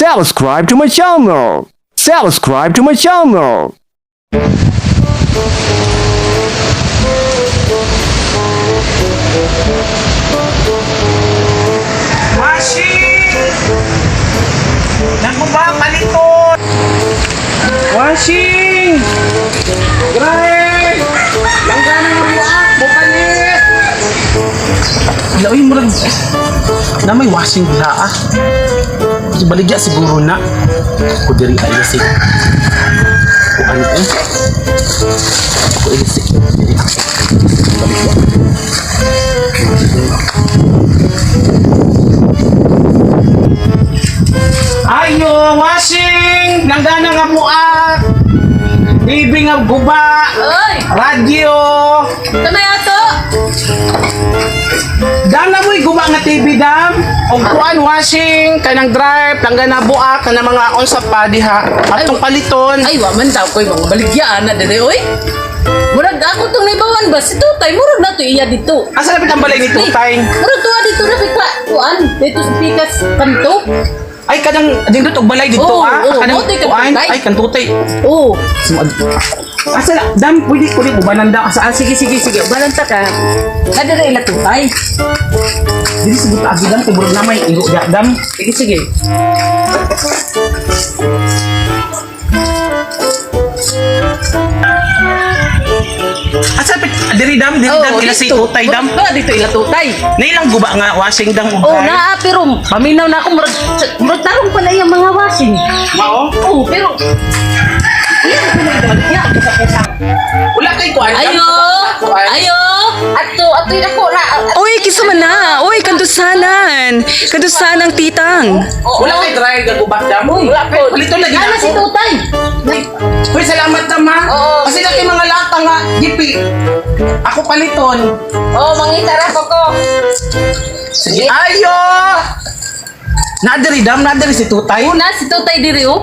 Subscribe to my channel. Subscribe to my channel. Washing! Naku ba, palito! Washing! Grabe! Langgana nga buak! Bukalit! Ala, uy, murag na may washing diha ah. Kasi baligya siguro na. Ako diri ay si. Kuan eh. Ako ilisi. Diri ako. Baligya. Ayo, washing! Langgana nga buak! TV nga guba! Oy! Radyo! Kamay ato! Dam na mo'y guba nga TV dam. Og kuan washing kanang drive langgana buak kanang mga unsa pa diha atong paliton. Ay, wa man daw ko'y mga baligyaan na dire, oy! Murag ako tong naibawan ba? Si Tutay, murag na to iya dito. Asa lapit ang balay ni Tutay? Murag tuwa dito na pika, kuan, dito sa pikas kanto. Ay kanang dindot og balay dito Oo, ah. oo, Kanang mao to'y kuan kantutay. ay kantutay. Oo. Asa na dam pwede pwede ubanan daw asa Ah, sige, sige, sige. Balanta ka. Kadere ila Tutay. Dili sa buta agi dam kay murag na may iro da dam. Sige, sige. Asa lapit diri dam diri dam ila si Tutay dam. Murag tuwa dito ila Tutay. Nailang guba nga washing dam og Oh, drive. naa pero paminaw na ako murag murag tarong pa na iyang mga washing. Mao? Oo, pero iya ko na ibaligya. Wala kay kuan. dam? Ayo! Kuan. Ayo! Ato, ato yung ako na. Uy, kisa man na. Uy, kandusanan. Kandusanang titang. Wala kay drive nga guba dam. Uy, Wala kay paliton lagi Ana na si ako. Tutay. Uy, salamat na ma. Oo. Kasi na kay mga lata nga, gipi. Ako paliton. Oh, mangita ra ko ko. Sige. Ayo! Nadiri dam, nadiri si Tutay. Una si Tutay diri oh.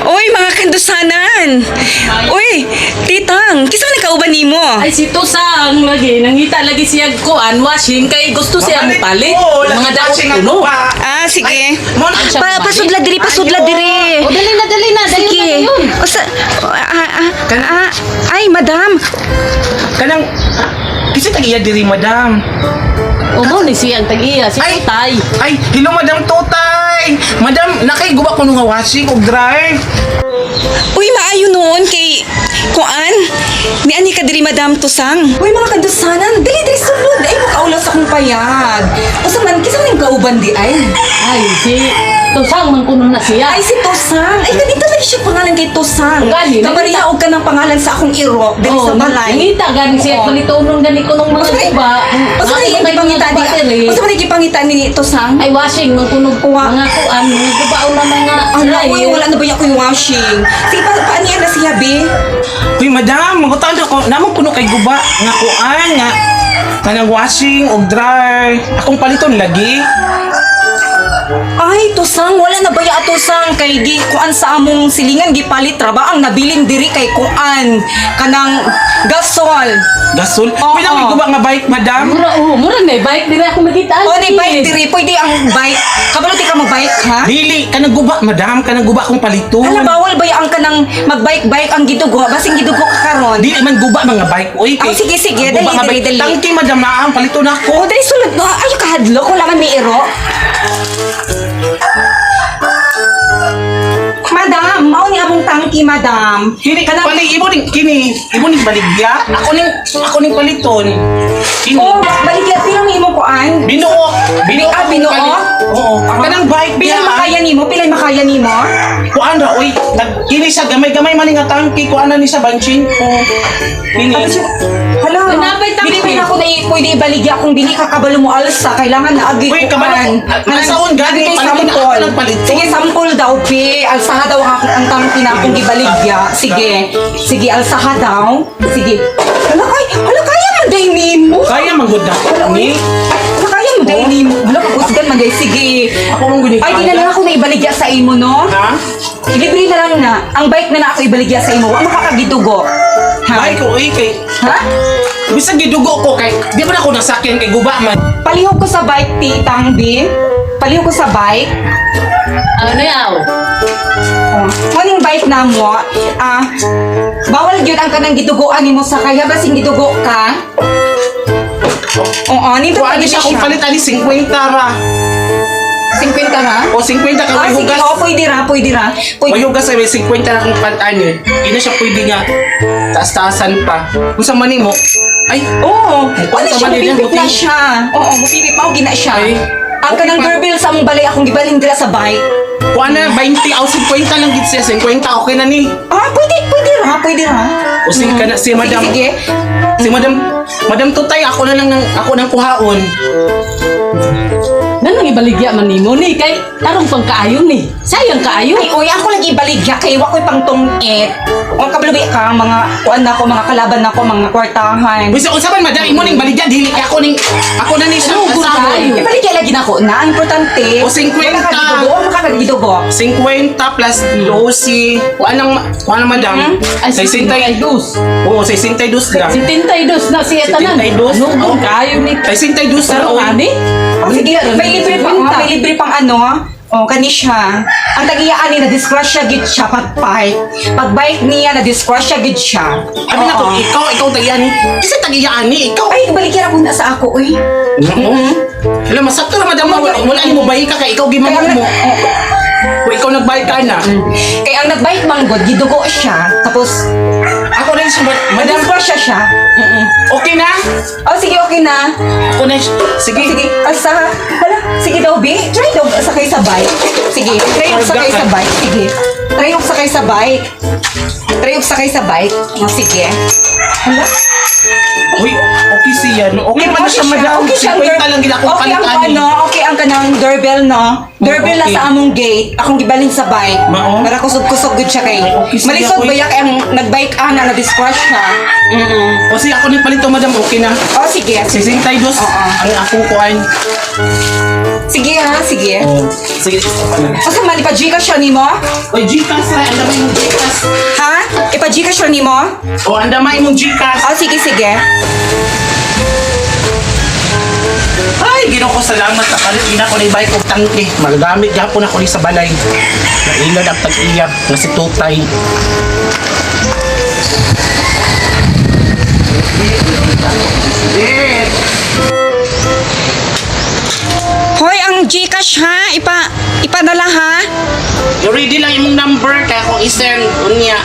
Uy, mga kandusanan. Uy, titang, kisa man kauban nimo? Ay si Tusang lagi nangita lagi siya kuan washing kay gusto siya mo palit. Oo, Mga daot washing ang kuno. guba. Ah, sige. Mo na Siya Pa palit. pasudla diri, pasudla diri. Oh, dali na, dali na, dali Sige. na yun. O sa, ah, ah, ah, ay, madam. Kanang kasi tag-iya diri madam. Oh, mo ni siya ang tag-iya si Ay. Tutay. Ay, hello madam Tutay. Madam, nakay guba ko nga washing og drive. Uy, maayo noon kay kuan. Ni ani ka diri madam Tusang. Uy, mga kandusanan, dili dili sulod. Ay, makaulas akong payag. Usa man kisa man yung kauban di ay. Ay si Tusang man kuno na siya. Ay, si Tosang. Ay, ganito lagi siya pangalan kay Tosang. Gani, Kamariya og ka ng pangalan sa akong iro diri Oh, sa balay. Nangita gani siya Oo. palitonon gani ko nung mga guba. Unsa man Mga gipangita guba ni? diri. Unsa man gipangita ni Tosang? Ay washing man kuno Wa- mga kuan mga gubaon na mga Ala, dry. uy, wala na ba yung washing? Sige, pa paano na siya, be? Uy, madam, magutan ko. Namon kuno kay guba nga kuan nga kanang washing og dry. Akong paliton lagi. Ay, Tosang, wala na ba ya Tosang kay gi kuan sa among silingan gipalit ra ba ang nabilin diri kay kuan kanang gasol. Gasol. Oo. Uy, nang guba nga bike, madam. Mura oh, mura na bike diri ako nakita. O ni bike diri, pwede ang bike. Kabalo ti ka mo bike, ha? Dili kanang guba, madam, kanang guba akong paliton. Hala, bawal ba ya ang kanang magbike-bike ang gidugo? Basing gidugo ka karon. Dili man guba mga bike. Uy, Oh, sige, sige. ang guba Dali, nga dali, bike. dali. Tangki, madam, na ang paliton ako. Oh, dali sulod no. Ay, kahadlok wala man may iro. Madam, mao ni among tangki, madam. Kini Kanang- pali imo ning kini, imo ning baligya. Ako ning paliton. Kini. Oh, baligya pila mo imong kuan? Binuo, binuo. Ah, akong binuo? palit. Oo. Kanang bike Pila niya. makaya nimo? Pila makaya nimo? Kuan ra oy, nag kini siya gamay-gamay man ni nga tangki, kuan na ni sa banchin ko. Kini. Tapos yung, hala, Hanapay tangki. dili pa na ako na pwede ibaligya kung dili ka kabalo mo alsa, kailangan na agi Uy, kabalo kuan. ko. Alsaon gani, Agi kay paliton na ako sample. ng paliton. Sige, sample daw, pe. Alsaha daw ang, ang tangki na akong gibaligya. Sige, sige, alsaha daw. Sige. Hala, kay, hala, kaya man day nimo. Kaya man gud na Hala, uy. ni. Hala, kaya man day nimo. Hala, kakusgan man day. Sige. Ako mong guni. Ay, di na lang ako na ibaligya sa imo, no? Ha? Libre na lang na. Ang bike na na ako ibaligya sa imo. Wa makakagidugo. Ha? Bike ko oy kay Ha? bisag gidugo ko kay di man ako nasakyan kay guba man. Palihog ko sa bike, titang B. Paliw ko sa bike. Ano yaw? Oh, morning bike na mo. Ah, bawal gyud ang kanang gidugoan nimo sa kaya basin gidugo ka. Oo, nindot Kuan pa siya kung palit ani 50 ra. 50 ra? O 50 ka Ah, may sige, hugas. oh, pwede ra, pwede ra. Pwede. May hugas ay may 50 ra kung palit ani. Hindi na siya pwede nga taas-taasan pa. Kung sa mani mo, ay, Oo, Kuan wala sa siya, mani niya, mupipit na buti. siya. Oo, mupipit pa, gina siya. Ay, Ang okay kanang pa. doorbell sa among balay akong gibalhin dira sa bike. Kuan na 20 o 50 lang gid siya, 50 okay na ni. Ah, pwede, pwede ra, pwede ra. O sige ka na si madam. Sige, sige. Si madam, Madam Tutay, ako na lang ng ako nang kuhaon. Nanang ibaligya man nimo ni kay tarong pang kaayo ni. Sayang kaayo. Ay, oy, ako lagi ibaligya kay wa ko'y pangtungit. O kabalo ka mga kuan na ako, mga kalaban na ako, mga kwartahan. Bisa unsa man madam imo ning baligya dili kay ako ning ako na ni siya Ano, good asawon. tayo. Ibaligya lagi na ako na, ang importante. O, 50. Wala ka gidugo, o makakagidugo. 50 plus 12. Kuan ang madam? Ay, 62. 62. Oo, 62 lang. 72 na siya tanan. 72? Ano kung kaayo ni? 62 na Tarong oh. ani? O, sige, may libre pa, oh, may libre pang ano. O, kani siya. Ang tagiyaan ni na disgrasya gid siya pag bike. Pag bike niya na disgrasya gid siya. Abi na ko, Oo. ikaw tagiyaan ni. Kasi tagiyaan ni ikaw. Ay, baligya ra ko na sa ako, uy. Oo. Hala, masakto ra madam wala, wala ni mo bayi ka kay ikaw Kaya gimamo ang, mo. oo. Kung ikaw nagbayad ka na. Kaya ang nagbike manggod, gidugo siya. Tapos, Ako na siya, madam. na-disgrasya siya. Mm-mm. Okay na? Oh, sige, okay na. Ako na siya. Sige. Sige, asa, hala, sige daw, be. Try daw sakay sa bike. Sige, try og sakay sa bike. Sige. Try og sakay sa bike. Try og sakay sa bike. Oh, sige. Hala. Uy, okay siya. No? Okay pa na siya, madam. Okay siya. 50 lang gid akong Okay ang palitan. ano, okay ang kanang doorbell, no? Doorbell na Okay. sa among gate. Akong gibalin sa bike. Mao? Para kusog-kusog gud siya kay. Okay siya, Malisod uy. ba ya kay ang nagbike ana na discrash siya. O sige, ako ni palito, madam. Okay na. Oh, sige. 62 Oo. ang akong kuan. Sige ha, sige. Oh, sige, isa pa lang. Asa man ipa-Gcash siya nimo? Oy, Gcash ra, ang damay mong Gcash. Ha? Ipa-Gcash siya nimo? O, ang damay mong Gcash. Oh, sige, sige. Ay, Ginoo ko salamat sa kalit ina ko ni bike og tangke. Magagamit gapon ako ni sa balay. Nailad ang tag-iya nga si Tutay. Hoy, ang Gcash ha, ipadala ha. You ready lang imong number kaya akong i-send unya.